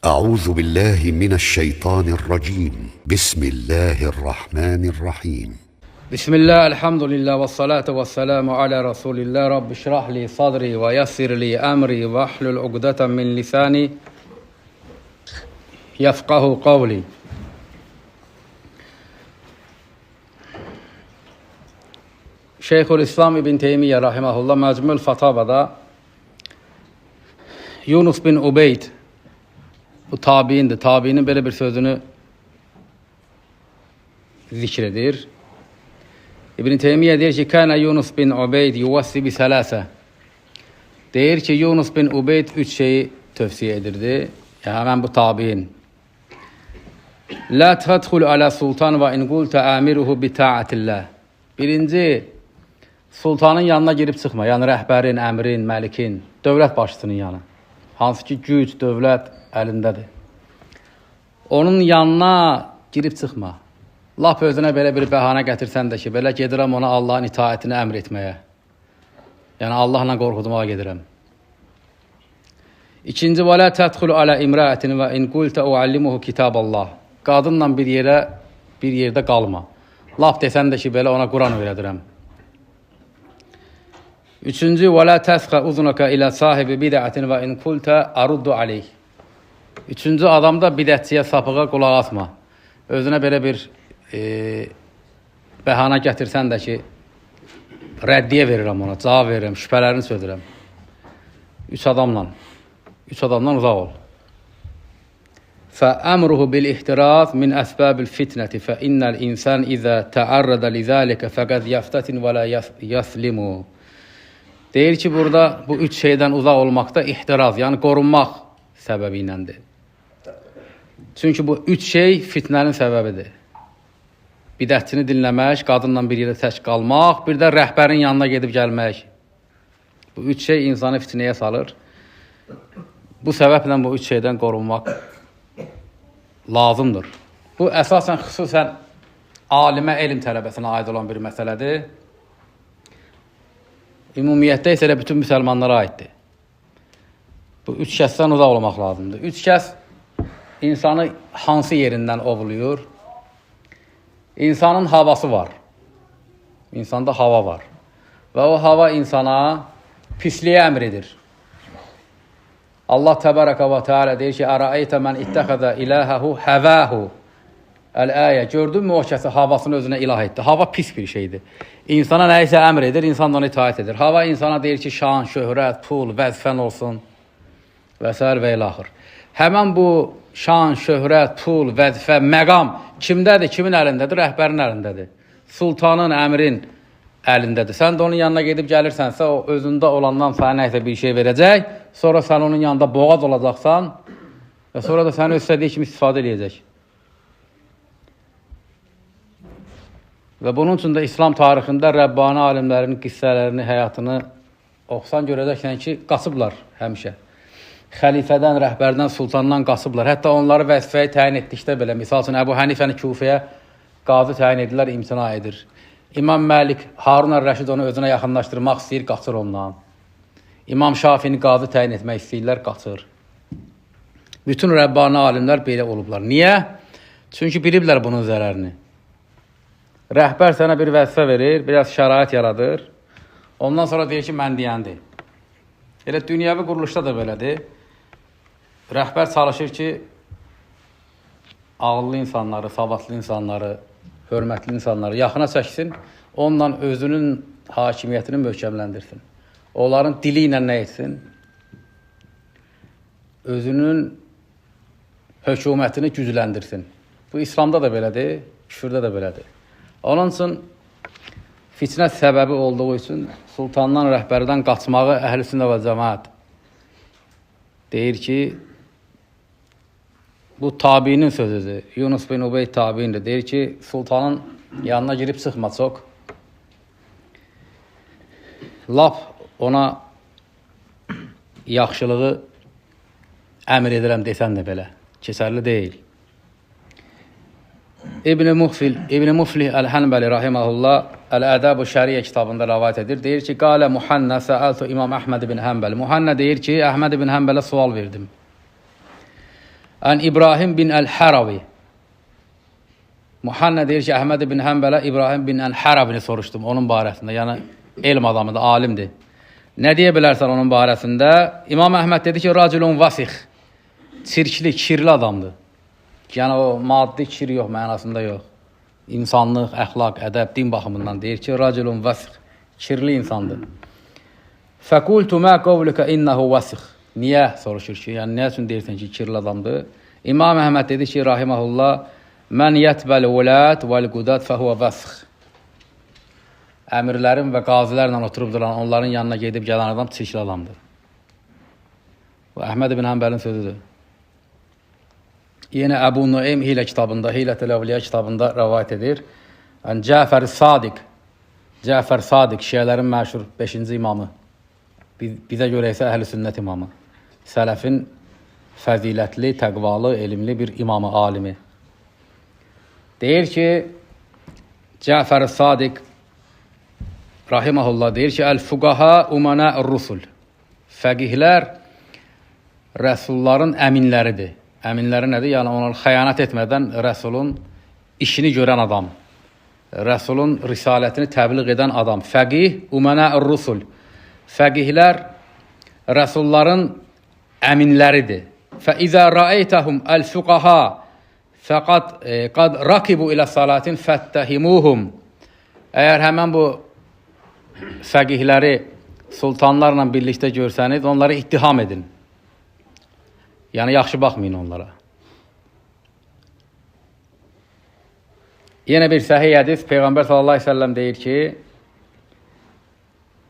أعوذ بالله من الشيطان الرجيم. بسم الله الرحمن الرحيم. Bismillah, elhamdülillah və salatu və selamu alə Rasulillah. Rabbi şrah li sadri və yassir li əmri və ahlul uqdatan min lisani yafqahu qavli. Şeyxülislam İbn Teymiyyə rahimehullah Məcmul Fatavada Yunus bin Ubeyd, bu tabiindir. Tabiinin belə bir sözünü zikr edir. İbn Teymiyyə deyir ki, Kənə Yunus bin Ubeyd yuvassi bi sələsə. Deyir ki, Yunus bin Ubeyd üç şeyi tövsiyə edirdi. Yəni, həmən bu tabiin. Lə tədxul alə sultan və in qultə əmiruhu bi ta'atillah. Birinci, sultanın yanına girib çıxma. Yəni, rəhbərin, əmrin, məlikin, dövlət başçısının yanı. Hansı ki, güc, dövlət əlindədir. Onun yanına girib çıxma. Lap özünə belə bir bəhanə gətirsən də ki, belə gedirəm ona Allahın itaətini əmr etməyə. Yəni, Allahla qorxutmağa gedirəm. İkinci, və lə tədxulu alə imrəətin və in qultə uallimuhu kitaballah. Qadınla bir yerdə qalma. Lap desən də ki, belə ona Quran öyrədirəm. Üçüncü, və lə təsxə uzunaka ilə sahibi bidəətin və in qultə aruddu aleyh. Üçüncü adam da bidətçiyə, sapığa qulaq asma. Özünə belə bir bəhanə gətirsən də ki, rəddiyə verirəm ona, cavab verirəm, şübhələrini sözürəm. Üç adamdan uzaq ol. Fəəmruhu bil-ihtiraz min əsbabil fitnəti fəinnəl insan izə təərrədə lizəlikə fəqəd yəftətin və lə yəslimu. Deyir ki, burada bu üç şeydən uzaq olmaqda ihtiraz, yəni qorunmaq səbəbi iləndir. Çünki bu üç şey fitnənin səbəbidir. Bidətçini dinləmək, qadınla bir yerdə tək qalmaq, bir də rəhbərin yanına gedib gəlmək. Bu üç şey insanı fitnəyə salır. Bu səbəblə bu üç şeydən qorunmaq lazımdır. Bu əsasən, xüsusən alimə, elm tələbəsinə aid olan bir məsələdir. Ümumiyyətdə isə elə bütün müsəlmanlara aiddir. Bu üç kəsdən uzaq olmaq lazımdır. Üç kəs insanı hansı yerindən ovluyur? İnsanın havası var. İnsanda hava var. Və o hava insana pisliyə əmr edir. Allah təbərəkə və teala deyir ki, Ərəeytə mən ittəxəzə iləhəhu həvəhu. Əl-əyə. Gördünmü o kəsi havasını özünə ilah etdi? Hava pis bir şeydir. İnsana nəyisə əmr edir, insan da ona itaət edir. Hava insana deyir ki, şan, şöhrət, pul, vəzifən olsun və s. və ilaxır. Həmən bu şan, şöhrət, pul, vəzifə, məqam kimdədir, kimin əlindədir? Rəhbərin əlindədir. Sultanın, əmrin əlindədir. Sən də onun yanına gedib gəlirsənsə, o özündə olandan sənə nəyisə bir şey verəcək. Sonra sən onun yanında boğaz olacaqsan və sonra da səni öz istədiyi kimi istifadə eləyəcək. Və bunun üçün də İslam tarixində Rəbbani alimlərinin qissələrini, həyatını oxusan görəcəksən ki, qaçıblar həmişə. Xəlifədən, rəhbərdən, sultandan qaçıblar. Hətta onları vəzifəyə təyin etdikdə belə, misal üçün, Əbu Hənifəni Kufəyə qazı təyin edirlər, imtina edir. İmam Məlik, Harun ər-Rəşid onu özünə yaxınlaşdırmaq istəyir, qaçır ondan. İmam Şafini qazı təyin etmək istəyirlər, qaçır. Bütün Rəbbani alimlər belə olublar. Niyə? Çünki biliblər bunun zərərini. Rəhbər sənə bir vəzifə verir, biraz şərait yaradır. Ondan sonra deyir ki, mən deyəndir. Elə dünyəvi quruluşda da belədir. Rəhbər çalışır ki, ağıllı insanları, savadlı insanları, hörmətli insanları yaxına çəksin, onunla özünün hakimiyyətini möhkəmləndirsin. Onların dili ilə nə etsin? Özünün hökumətini gücləndirsin. Bu, İslamda da belədir, küfürdə də belədir. Onun üçün fitnə səbəbi olduğu üçün sultandan, rəhbərdən qaçmağı əhl-i sünnə və cəmaət deyir ki, bu tabiinin sözüdür. Yunus bin Ubeyd tabiindir. Deyir ki, sultanın yanına girib çıxma çox. Lap ona yaxşılığı əmr edirəm desən də belə. Keçərli deyil. İbn-i Muflih Əl-Hənbəli rahiməhullah Əl-Ədəb-ü Şəriyyə kitabında rəvayət edir. Deyir ki, Qalə Muhannə səəltu İmam Əhməd ibn Hənbəl. Muhannə deyir ki, Əhməd ibn Hənbələ sual verdim. Ən İbrahim bin Əl-Həravi. Muhannə deyir ki, Əhməd bin Həmbələ İbrahim bin Əl-Həravini soruşdum onun barəsində. Yəni, elm adamıdır, alimdir. Nə deyə bilərsən onun barəsində? İmam Əhməd dedi ki, raculun vasix. Çirkli, kirli adamdır. Yəni, o maddi kir yox, mənasında yox. İnsanlıq, əxlaq, ədəb, din baxımından deyir ki, raculun vasix, kirli insandır. Fəqultu mə qovluka innehu vasix. Niyə soruşur ki, yəni nə üçün deyirsən ki, kirli adamdır? İmam Əhməd dedi ki, rahiməhullah, mən yətbəl vulət vəl qudət fəhuvə vasix. Əmirlərin və qazilərlə oturub duran, onların yanına gedib gələn adam çirkli adamdır. Bu Əhməd ibn Həmbəlin sözüdür. Yenə Əbu Nuaym Hilə kitabında, Hilətül Əvliya kitabında rəvayət edir. Yəni, Cəfər Sadiq, Cəfər Sadiq, şiələrin məşhur 5-ci imamı. Bizə görə isə əhl-i sünnət imamı. Sələfin fəzilətli, təqvalı, elmli bir imamı, alimi. Deyir ki, Cəfər Sadiq rahiməhullah deyir ki, Əl-fuqaha umanə'r rusul. Fəqihlər rəsulların əminləridir. Əminləri nədir? Yəni, onlar xəyanət etmədən Rəsulun işini görən adam, Rəsulun risalətini təbliğ edən adam. Fəqih umanə'r rusul. Fəqihlər rəsulların əminləridir. Fəizə rəeytəhum əl-fuqaha fəqad qad rakibu ilə salatin fəttəhimuhum. Əgər həmən bu fəqihləri sultanlarla birlikdə görsəniz, onları ittiham edin. Yəni, yaxşı baxmayın onlara. Yenə bir səhih hədis, Peyğəmbər sallallahu əleyhi və səlləm deyir ki,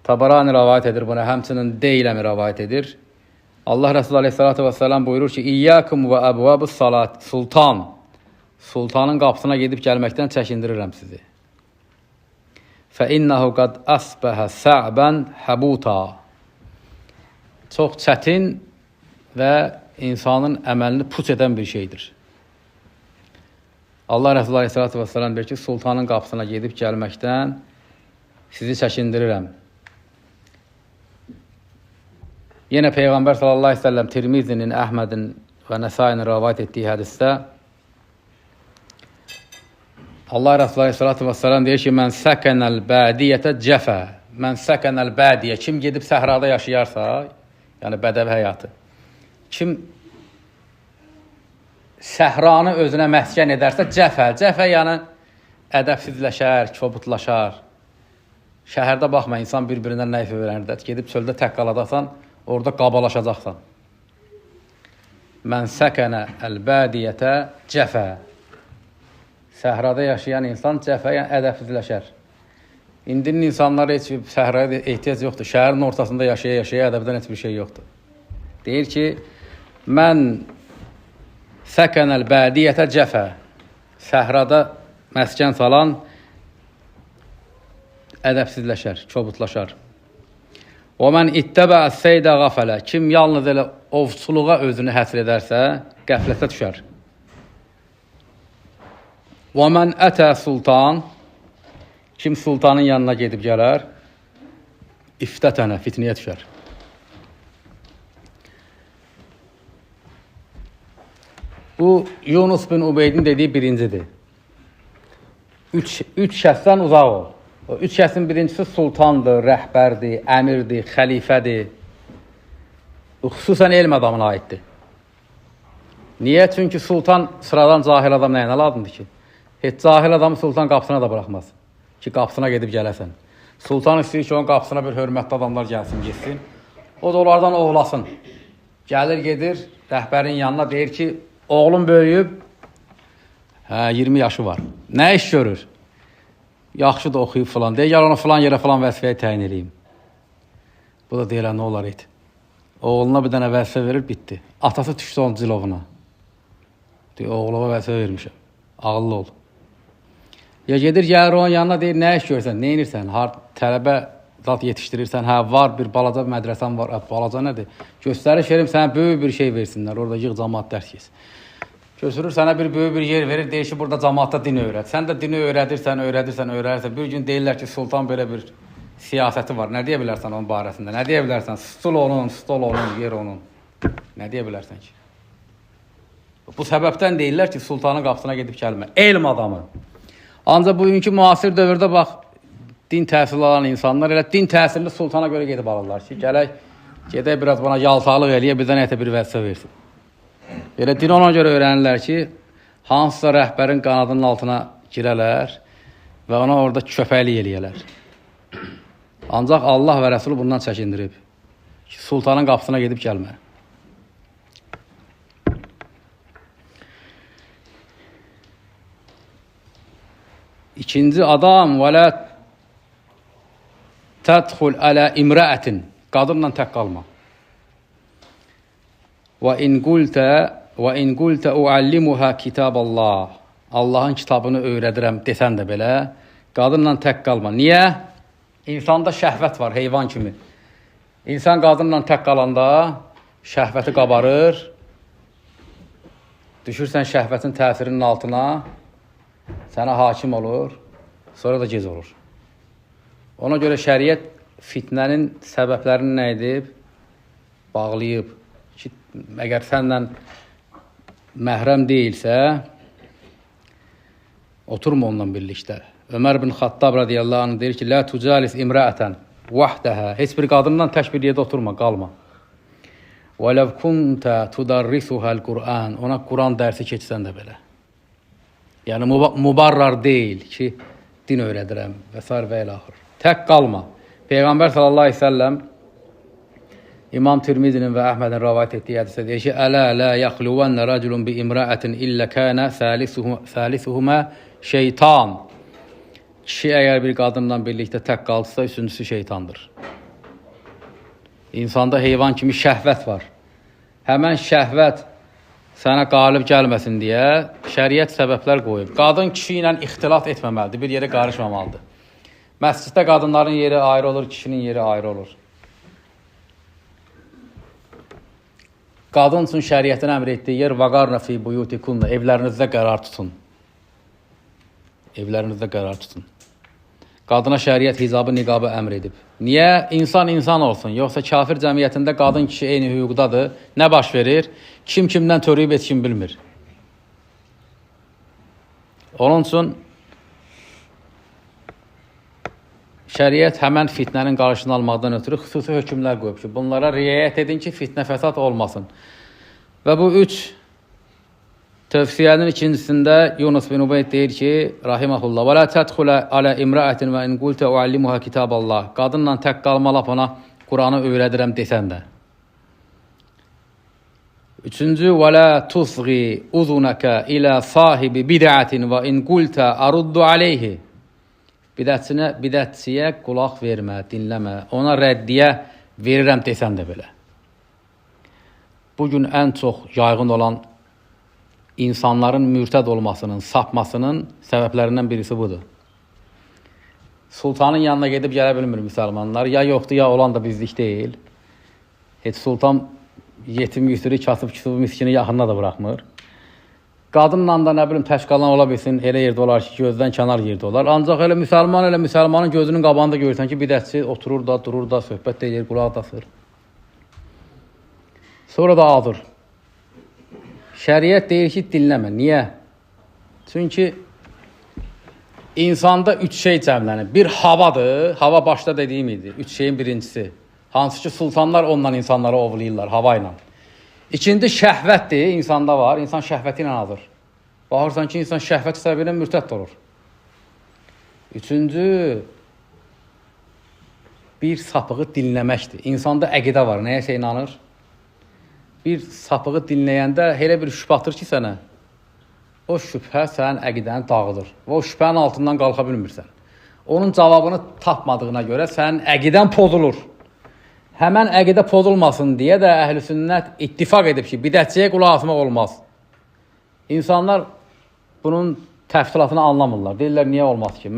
Tabarani rəvayət edir bunu, həmçinin Deyləmi rəvayət edir. Allah Resulü aleyhissalatu vesselam buyurur ki, İyyəkum və əbvəbus salat, sultan, sultanın qapısına gedib gəlməkdən çəkindirirəm sizi. Fə innehu qad əsbəhə sə'bən həbuta. Çox çətin və insanın əməlini puç edən bir şeydir. Allah Resulü aleyhissalatu vesselam deyir ki, sultanın qapısına gedib gəlməkdən sizi çəkindirirəm. Yenə Peyğəmbər sallallahu əleyhi və səlləm Tirmizinin, Əhmədin və Nəsainin rəvayət etdiyi hədisdə Allah Resulü aleyhissalatu vesselam deyir ki, mən səkənəl bədiyyətə cəfə. Mən səkənəl bədiyyə. Kim gedib səhrada yaşayarsa, yəni bədəvi həyatı. Kim səhranı özünə məskən edərsə, cəfə. Cəfə yəni ədəbsizləşər, kobudlaşar. Şəhərdə baxma, insan bir-birindən nə öyrənir də. Gedib çöldə tək qaladasan, orada qabalaşacaqsan. Mən səkənə əl-bədiyyətə cəfə. Səhrada yaşayan insan cəfə, yəni ədəbsizləşər. İndinin insanlara heç bir səhraya ehtiyac yoxdur. Şəhərin ortasında yaşaya-yaşaya ədəbdən heç bir şey yoxdur. Deyir ki, mən səkənəl bədiyyətə cəfə. Səhrada məskən salan ədəbsizləşər, kobudlaşar. Və mən ittəbə seydə qafələ. Kim yalnız elə ovçuluğa özünü həsr edərsə, qəflətə düşər. Və mən ətə sultan, kim sultanın yanına gedib gələr, iftətənə, fitniyə düşər. Bu, Yunus bin Ubeydin dediyi birincidir. Üç şəxsdən uzaq ol. O üç şəxsin birincisi sultandır, rəhbərdir, əmirdir, xəlifədir. Bu, xüsusən elm adamına aiddir. Niyə? Çünki sultan sıradan cahil adam nəyinə lazımdır ki? Heç cahil adamı sultan qapısına da buraxmaz ki, qapısına gedib gələsən. Sultan istəyir ki, onun qapısına bir hörmətli adamlar gəlsin, getsin. O da onlardan oğlasın. Gəlir, gedir, rəhbərin yanına deyir ki, oğlum böyüyüb, hə, 20 yaşı var. Nə iş görür? Yaxşı da oxuyub filan. Deyir, gəl onu filan yerə filan vəzifəyə təyin eləyim. Bu da deyir, nə olar et. Oğluna bir dənə vəzifə verir, bitdi. Atası düşdü onun cilovuna. Deyir, oğluma vəzifə vermişəm. Ağıllı ol. Ya gedir, gəlir onun yanına, deyir, nə iş görürsən, nə edirsən, tələbə zat yetişdirirsən, hə, var bir balaca mədrəsən var, hə, balaca nədir? Göstəriş verim, sənə böyük bir şey versinlər, orada yığ camaat dərs kes. Götürür, sənə bir böyük bir yer verir, deyir ki, burada camaata dini öyrət. Sən də dini öyrədirsən, öyrədirsən, öyrədirsən. Bir gün deyirlər ki, sultan belə bir siyasəti var. Nə deyə bilərsən onun barəsində? Nə deyə bilərsən? Stul onun, stol onun, yer onun. Nə deyə bilərsən ki? Bu səbəbdən deyirlər ki, sultanın qapısına gedib gəlmə. Elm adamı. Ancaq bugünkü müasir dövrdə bax, din təhsili alan insanlar elə din təhsilli sultana görə gedib alırlar ki, gələk, gedək biraz bana yaltaqlıq eləyə, bizə nəyətə bir vəzifə versin. Elə din ona görə öyrənirlər ki, hansısa rəhbərin qanadının altına girələr və ona orada köpəklik eləyələr. Ancaq Allah və Rəsulu bundan çəkindirib ki, sultanın qapısına gedib gəlmə. İkinci adam və lə tədxul ələ imrəətin, qadınla tək qalma. Və in qultə uallimuha kitaballah, Allahın kitabını öyrədirəm desən də belə, qadınla tək qalma. Niyə? İnsanda şəhvət var, heyvan kimi. İnsan qadınla tək qalanda şəhvəti qabarır, düşürsən şəhvətin təsirinin altına, sənə hakim olur, sonra da gec olur. Ona görə şəriət fitnənin səbəblərini nə edib? Bağlayıb ki, əgər sənlə məhrəm deyilsə, oturma onunla birlikdə. Ömər bin Xattab radiyallahu anh deyir ki, Lə tucalis imrəətən vahdəhə, heç bir qadınla tək bir yerdə oturma, qalma. Və ləv kuntə tudarrisuhəl Qur'an, ona Quran dərsi keçsən də belə. Yəni, mübarrar deyil ki, din öyrədirəm və s. və ilaxır. Tək qalma. Peyğəmbər sallallahu aleyhi ve səlləm İmam Tirmizinin və Əhmədin rəvayət etdiyi hədisdə deyir ki, Ələ lə yaxluvənnə rəculun bi imrəətin illə kənə səlisuhumə şeytan. Kişi əgər bir qadınla birlikdə tək qaldısa, üçüncüsü şeytandır. İnsanda heyvan kimi şəhvət var. Həmən şəhvət sənə qalib gəlməsin deyə şəriət səbəblər qoyub. Qadın kişi ilə ixtilat etməməlidir, bir yerə qarışmamalıdır. Məsciddə qadınların yeri ayrı olur, kişinin yeri ayrı olur. Qadın üçün şəriətin əmr etdiyi yer vaqarna fi buyutikunna, evlərinizdə qərar tutun. Evlərinizdə qərar tutun. Qadına şəriət hicabı, niqabı əmr edib. Niyə? İnsan insan olsun. Yoxsa kafir cəmiyyətində qadın kişi eyni hüquqdadır. Nə baş verir? Kim kimdən törüyüb heç kim bilmir. Onun üçün şəriət həmən fitnənin qarşısını almaqdan ötürü xüsusi hökmlər qoyub ki, bunlara riayət edin ki, fitnə fəsad olmasın. Və bu üç tövsiyənin ikincisində Yunus bin Ubeyd deyir ki, rahiməhullah, və lə tədxulə alə imrəətin və in qultə uallimuhə kitaballah. Qadınla tək qalma, lap ona Quranı öyrədirəm desən də. Üçüncü, və lə tusği uzunəkə ilə sahibi bidəətin və in qultə aruddu aleyhi. Bidətçiyə qulaq vermə, dinləmə, ona rəddiyə verirəm desən də belə. Bugün ən çox yayğın olan insanların mürtəd olmasının, sapmasının səbəblərindən birisi budur. Sultanın yanına gedib gələ bilmir müsəlmanlar. Ya yoxdur, ya olan da bizlik deyil. Heç sultan yetim yüsürü, kasıb küsub miskini yaxınına da buraxmır. Qadınla da nə bilim tək qalan ola bilsin, elə yerdə olar ki, gözdən kənar yerdə olar. Ancaq elə müsəlman, elə müsəlmanın gözünün qabağında görürsən ki, bidətçi oturur da, durur da, söhbət də edir, qulaq da asır. Sonra da azır. Şəriət deyir ki, dinləmə. Niyə? Çünki insanda üç şey cəmlənir. Bir havadır, hava başda dediyim idi, üç şeyin birincisi. Hansı ki, sultanlar onunla insanları ovlayırlar, hava ilə. İkinci şəhvətdir, insanda var, insan şəhvəti ilə azır. Baxırsan ki, insan şəhvət səbəbi ilə mürtəd olur. Üçüncü, bir sapığı dinləməkdir. İnsanda əqidə var, nəyəsə inanır. Bir sapığı dinləyəndə elə bir şübhə atır ki sənə, o şübhə sənin əqidəni dağıdır və o şübhənin altından qalxa bilmirsən. Onun cavabını tapmadığına görə sənin əqidən pozulur. Həmən əqidə pozulmasın deyə də əhl-i sünnət ittifaq edib ki, bidətçiyə qulaq asmaq olmaz. İnsanlar bunun təfsilatını anlamırlar. Deyirlər, niyə olmaz ki?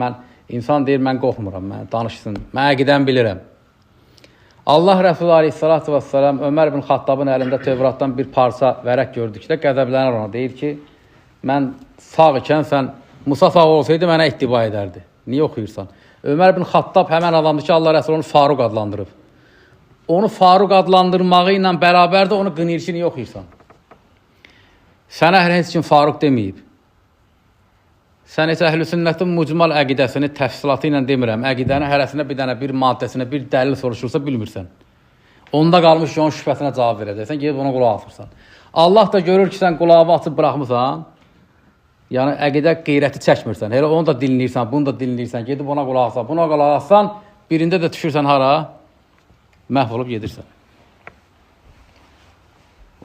İnsan deyir, mən qorxmuram, mən danışsın, mən əqidəni bilirəm. Allah Rəsulü aleyhissalatu vesselam Ömər bin Xattabın əlində Tövratdan bir parça vərəq gördükdə qəzəblənir ona. Deyir ki, mən sağ ikən sən, Musa sağ olsaydı mənə ittiba edərdi. Niyə oxuyursan? Ömər bin Xattab həmən adamdır ki, Allah Rəsulü onu Faruq adlandırıb. Onu Faruq adlandırmağı ilə bərabər də onu qınayır ki, niyə oxuyursan? Sənə hələ heç kim Faruq deməyib. Sən heç əhl-i sünnətin mucmal əqidəsini təfsilatı ilə demirəm. Əqidənin hərəsinə bir dənə bir maddəsinə bir dəlil soruşursa bilmirsən. Onda qalmış ki, onun şübhəsinə cavab verəcəksən, gedib ona qulaq asırsan. Allah da görür ki, sən qulağı açıb buraxmısan. Yəni əqidə qeyrəti çəkmirsən. Elə onu da dinləyirsən, bunu da dinləyirsən, gedib ona qulaq asan, buna qulaq asan, birində də düşürsən hara? Məhv olub gedirsən.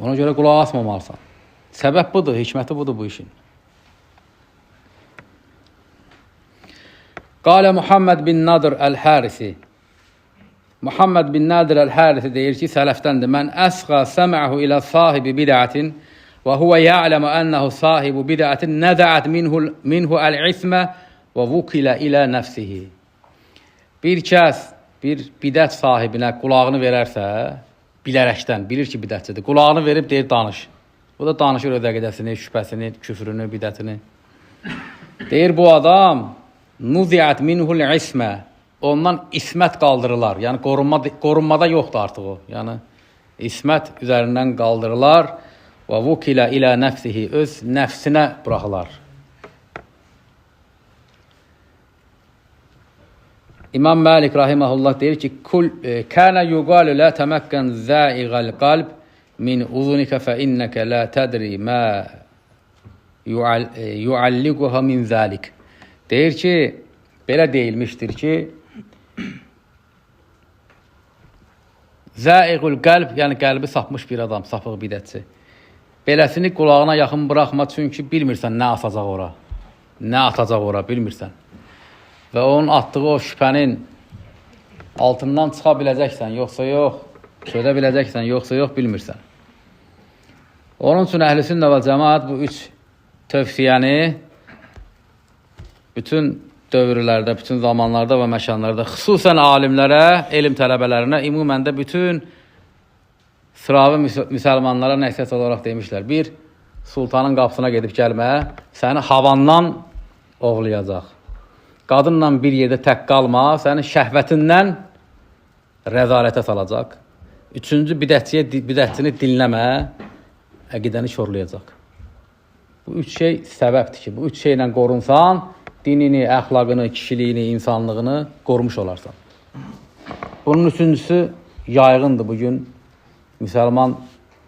Ona görə qulaq asmamalısan. Səbəb budur, hikməti budur bu işin. Qalə Muhammed bin Nadir Əl-Harisi. Muhammed bin Nadir Əl-Harisi deyir ki, sələfdəndir. Mən əsqa səməhu ilə sahibi bid'atin və huve ya'lemu ennehu sahibu bid'atin nəzəət minhu əl-ismə və vukilə ilə nəfsihi. Bir kəs bir bidət sahibinə qulağını verərsə, bilərəkdən, bilir ki, bidətçidir. Qulağını verib deyir, danış. Bu da danışır öz əqidəsini, şübhəsini, küfrünü, bidətini. Deyir, bu adam nuziət minhul ismə, ondan ismət qaldırılar. Yəni, qorunmada yoxdur artıq o. Yəni, ismət üzərindən qaldırılar və vukilə ilə nəfsihi, öz nəfsinə buraxılar. İmam Məlik rahiməhullah deyir ki, kənə yuqalu la təməkkən zəiğəl qalb min uzunikə fə innəkə la tədri mə yualliguha min zəlik. Deyir ki, belə deyilmişdir ki, zəiğül qəlb, yəni qəlbi sapmış bir adam, sapıq bidətçi. Beləsini qulağına yaxın buraxma, çünki bilmirsən nə asacaq ora. Nə atacaq ora, bilmirsən. Və onun atdığı o şübhənin altından çıxa biləcəksən, yoxsa yox, çödə biləcəksən, yoxsa yox, bilmirsən. Onun üçün əhl-i sünnə və cəmaat bu üç tövsiyəni bütün dövrlərdə, bütün zamanlarda və məkanlarda, xüsusən alimlərə, elm tələbələrinə, ümumən də bütün sıravi müsəlmanlara nəsihət olaraq demişlər. Bir, sultanın qapısına gedib gəlmə, səni havandan ovlayacaq. Qadınla bir yerdə tək qalma, səni şəhvətindən rəzalətə salacaq. Üçüncü, bidətçini dinləmə, əqidəni korlayacaq. Bu üç şey səbəbdir ki, bu üç şeylə qorunsan, dinini, əxlaqını, kişiliyini, insanlığını qorumuş olarsan. Bunun üçüncüsü yayğındır bugün müsəlman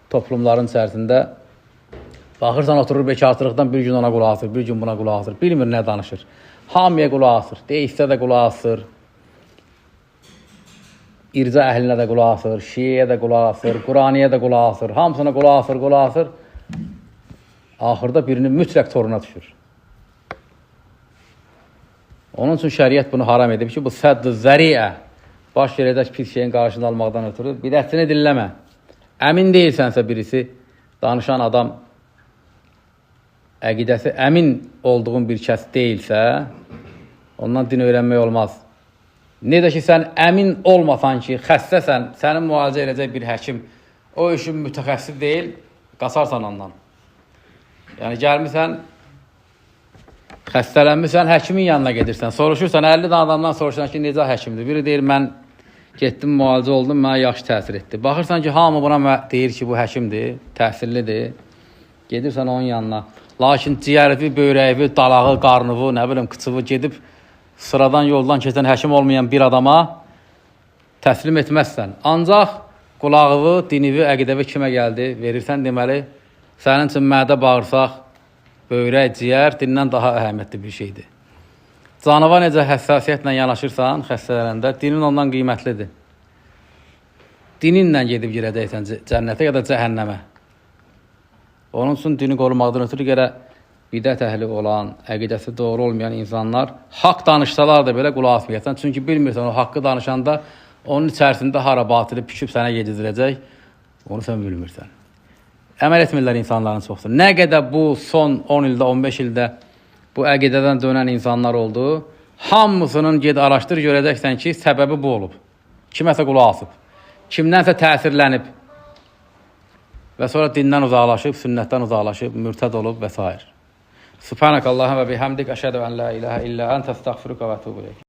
toplumların içərisində. Baxırsan, oturur bekarçılıqdan bir gün ona qulaq asır, bir gün buna qulaq asır, bilmir nə danışır. Hamıya qulaq asır, deistə də qulaq asır, irca əhlinə də qulaq asır, şiəyə də qulaq asır, Quraniyə də qulaq asır, hamısına qulaq asır, qulaq asır. Axırda birini mütləq toruna düşür. Onun üçün şəriət bunu haram edib ki, bu sədd-ı zəriə, baş verəcək pis şeyin qarşını almaqdan ötürü bidətini dinləmə. Əmin deyilsənsə birisi, danışan adam əqidəsi əmin olduğun bir kəs deyilsə, ondan din öyrənmək olmaz. Necə ki, sən əmin olmasan ki, xəstəsən, səni müalicə edəcək bir həkim, o işin mütəxəssis deyil, qaçarsan ondan. Yəni, gəlmirsən, xəstələnmirsən, həkimin yanına gedirsən, soruşursan, 50 dənə adamdan soruşursan ki, necə həkimdir? Biri deyir, mən getdim, müalicə oldum, mənə yaxşı təsir etdi. Baxırsan ki, hamı buna deyir ki, bu həkimdir, təsirlidir. Gedirsən onun yanına. Lakin ciyərivi, böyrəyivi, dalağı, qarnıvı, nə bilim, qıçıvı gedib sıradan yoldan keçən həkim olmayan bir adama təslim etməzsən. Ancaq qulağıvı, dinivi, əqidəvi kimə gəldi, verirsən, deməli, sənin üçün mədə, bağırsaq, böyrək, ciyər dindən daha əhəmiyyətli bir şeydir. Canıva necə həssasiyyətlə yanaşırsan xəstələnəndə, dinin ondan qiymətlidir. Dininlə gedib girəcəksən cənnətə ya da cəhənnəmə. Onun üçün dini qorumaqdan ötürü gərək bidət əhli olan, əqidəsi doğru olmayan insanlar haqq danışsalar da belə qulaq asmayasan. Çünki bilmirsən, o haqqı danışanda onun içərisində hara batili püküb sənə yedirəcək, onu sən bilmirsən. Əməl etmirlər insanların çoxsu. Nə qədər bu son 10 ildə, 15 ildə bu əqidədən dönən insanlar oldu, hamısının ged araşdır, görəcəksən ki, səbəbi bu olub. Kiməsə qulaq asıb, kimdənsə təsirlənib və sonra dindən uzaqlaşıb, sünnətdən uzaqlaşıb, mürtəd olub və s. Subhanəkallahə və bihamdik, əşhədu ən la ilahə illə əntə, əstəğfiruka və ətubu ileyk.